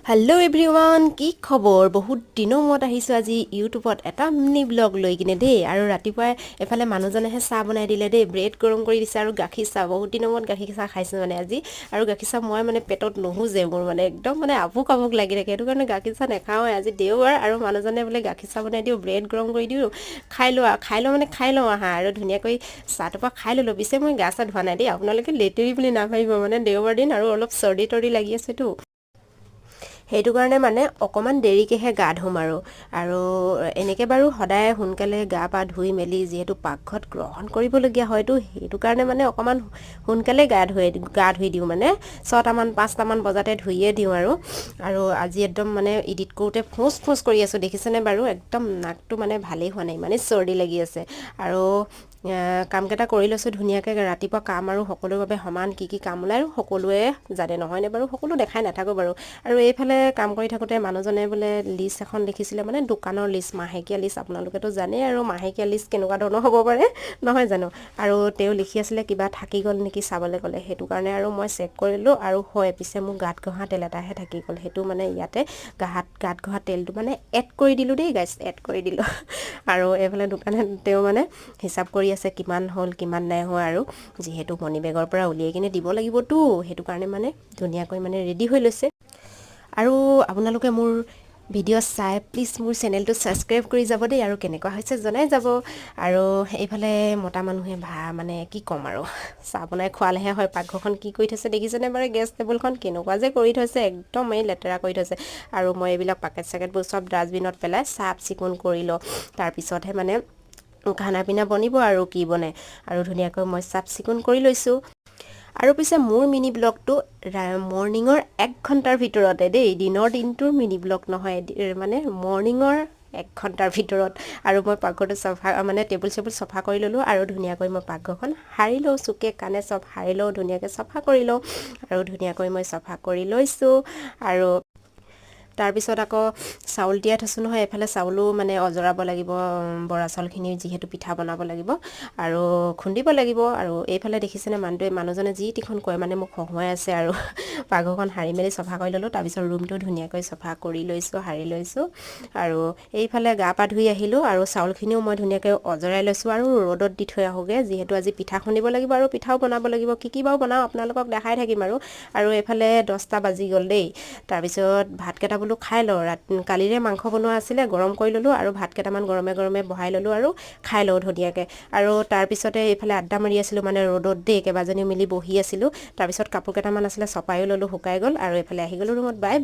Hello' everyone, কি খবৰ? বহুত দিনৰ মূৰত আহিছোঁ আজি ইউটিউবত এটা মিনি ব্লগ লৈ কিনে দেই। আৰু ৰাতিপুৱাই এফালে মানুহজনেহে চাহ বনাই দিলে দেই, ব্ৰেড গৰম কৰি দিছে আৰু গাখীৰ চাহ। বহুত দিনৰ মূৰত গাখীৰ চাহ খাইছোঁ মানে আজি। আৰু গাখীৰ চাহ মই মানে পেটত নুসুজে মোৰ, মানে একদম মানে আভোক আভোক লাগি থাকে, সেইটো কাৰণে গাখীৰ চাহ নাখাওঁৱে। আজি দেওবাৰ আৰু মানুহজনে বোলে গাখীৰ চাহ বনাই দিওঁ, ব্ৰেড গৰম কৰি দিওঁ, খাই লোৱা, খাই লওঁ, মানে খাই লওঁ আহা। আৰু ধুনীয়াকৈ চাহটোপা খাই ল'লোঁ। পিছে মই গা চা ধোৱা নাই দেই, আপোনালোকে লেতেৰি বুলি নাভাবিব, মানে দেওবাৰ দিন আৰু অলপ চৰ্দি তৰ্দি লাগি আছেতো, সেইটো কাৰণে মানে অকণমান দেৰিকৈহে গা ধুম আৰু। আৰু এনেকৈ বাৰু সদায় সোনকালে গা পা ধুই মেলি যিহেতু পাকঘৰত গ্ৰহণ কৰিবলগীয়া হয়তো, সেইটো কাৰণে মানে অকণমান সোনকালে গা ধুই দিওঁ, মানে 6টামান 5টামান বজাতে ধুইয়ে দিওঁ আৰু। আৰু আজি একদম মানে এডিট কৰোঁতে ফোঁচ ফোঁচ কৰি আছোঁ, দেখিছেনে বাৰু? একদম নাকটো মানে ভালেই হোৱা নাই, ইমানেই চৰ্দি লাগি আছে। আৰু কামকেইটা কৰি লৈছোঁ ধুনীয়াকৈ। ৰাতিপুৱা কাম আৰু সকলোৰে বাবে সমান, কি কি কাম ওলায় আৰু সকলোৱে জানে, নহয়নে বাৰু? সকলো দেখাই নাথাকোঁ বাৰু। আৰু এইফালে কাম কৰি থাকোঁতে মানুহজনে বোলে লিষ্ট এখন লিখিছিলে, মানে দোকানৰ লিষ্ট, মাহেকীয়া লিষ্ট। আপোনালোকেতো জানেই আৰু মাহেকীয়া লিষ্ট কেনেকুৱা ধৰণৰ হ'ব পাৰে, নহয় জানো? আৰু তেওঁ লিখি আছিলে, কিবা থাকি গ'ল নেকি চাবলৈ ক'লে, সেইটো কাৰণে আৰু মই চেক কৰিলোঁ। আৰু হয়, পিছে মোৰ গাত ঘঁহা তেল এটাহে থাকি গ'ল, সেইটো মানে ইয়াতে গাত ঘঁহা তেলটো মানে এড কৰি দিলোঁ দেই গাইছ, এড কৰি দিলোঁ। আৰু এইফালে দোকানত তেওঁ মানে হিচাপ কৰি আছে কিমান হ'ল, কিমান নাই হোৱা। আৰু যিহেতু মণি বেগৰ পৰা উলিয়াই কিনে দিব লাগিবতো, সেইটো কাৰণে মানে ধুনীয়াকৈ মানে ৰেডি হৈ লৈছে। আৰু আপোনালোকে মোৰ ভিডিঅ' চাই প্লিজ মোৰ চেনেলটো ছাবস্ক্ৰাইব কৰি যাব দেই, আৰু কেনেকুৱা হৈছে জনাই যাব। আৰু এইফালে মতা মানুহে মানে কি ক'ম আৰু, চাহ বনাই খোৱালেহে হয়। পাকঘৰখন কি কৰি থৈছে দেখিছেনে বাৰু? গেছ টেবুলখন কেনেকুৱা যে কৰি থৈছে, একদম এই লেতেৰা কৰি থৈছে। আৰু মই এইবিলাক পাকেট চাকেটবোৰ চব ডাষ্টবিনত পেলাই চাফ চিকুণ কৰি লওঁ, তাৰপিছতহে মানে খানা পিনা বনিব আৰু কি বনে। আৰু ধুনীয়াকৈ মই চাফ চিকুণ কৰি লৈছোঁ। আৰু পিছে মোৰ মিনি ব্লগটো মৰ্ণিঙৰ এক ঘণ্টাৰ ভিতৰতে দেই, দিনৰ দিনটোৰ মিনি ব্লগ নহয়, মানে মৰ্ণিঙৰ এক ঘণ্টাৰ ভিতৰত। আৰু মই পাকঘৰটো চফা, মানে টেবুল চেবুল চফা কৰি ল'লোঁ আৰু ধুনীয়াকৈ মই পাকঘৰখন সাৰি লওঁ, চুকে কাণে চব সাৰি লওঁ, ধুনীয়াকৈ চফা কৰি লওঁ। আৰু ধুনীয়াকৈ মই চফা কৰি লৈছোঁ। আৰু তাৰপিছত আকৌ চাউল তিয়াই থৈছোঁ নহয়, এইফালে চাউলো মানে অজৰাব লাগিব, বৰা চাউলখিনি যিহেতু পিঠা বনাব লাগিব আৰু খুন্দিব লাগিব। আৰু এইফালে দেখিছেনে, মানুহজনে যি টিখন কয় মানে মোক হহুৱাই আছে। আৰু পাকঘৰখন সাৰি মেলি চফা কৰি ল'লোঁ, তাৰপিছত ৰুমটো ধুনীয়াকৈ চফা কৰি লৈছোঁ, সাৰি লৈছোঁ। আৰু এইফালে গা পা ধুই আহিলোঁ আৰু চাউলখিনিও মই ধুনীয়াকৈ অজৰাই লৈছোঁ আৰু ৰ'দত দি থৈ আহোঁগৈ, যিহেতু আজি পিঠা খুন্দিব লাগিব আৰু পিঠাও বনাব লাগিব। কি কি বাৰু বনাওঁ আপোনালোকক দেখাই থাকিম আৰু। আৰু এইফালে 10টা বাজি গ'ল দেই। তাৰপিছত ভাতকেইটা বোলো খাই লওঁ, কালিৰে মাংস বনোৱা আছিলে, গৰম কৰি ল'লোঁ আৰু ভাত কেইটামান গৰমে গৰমে বহাই ল'লোঁ আৰু খাই লওঁ ধুনীয়াকৈ। আৰু তাৰপিছতে এইফালে আড্ডা মাৰি আছিলোঁ মানে ৰ'দত দেই, কেইবাজনীও মিলি বহি আছিলোঁ। তাৰপিছত কাপোৰ কেইটামান আছিলে, চপায়ো ল'লোঁ, শুকাই গ'ল। আৰু এইফালে আহি গ'লোঁ ৰুমত। বাই।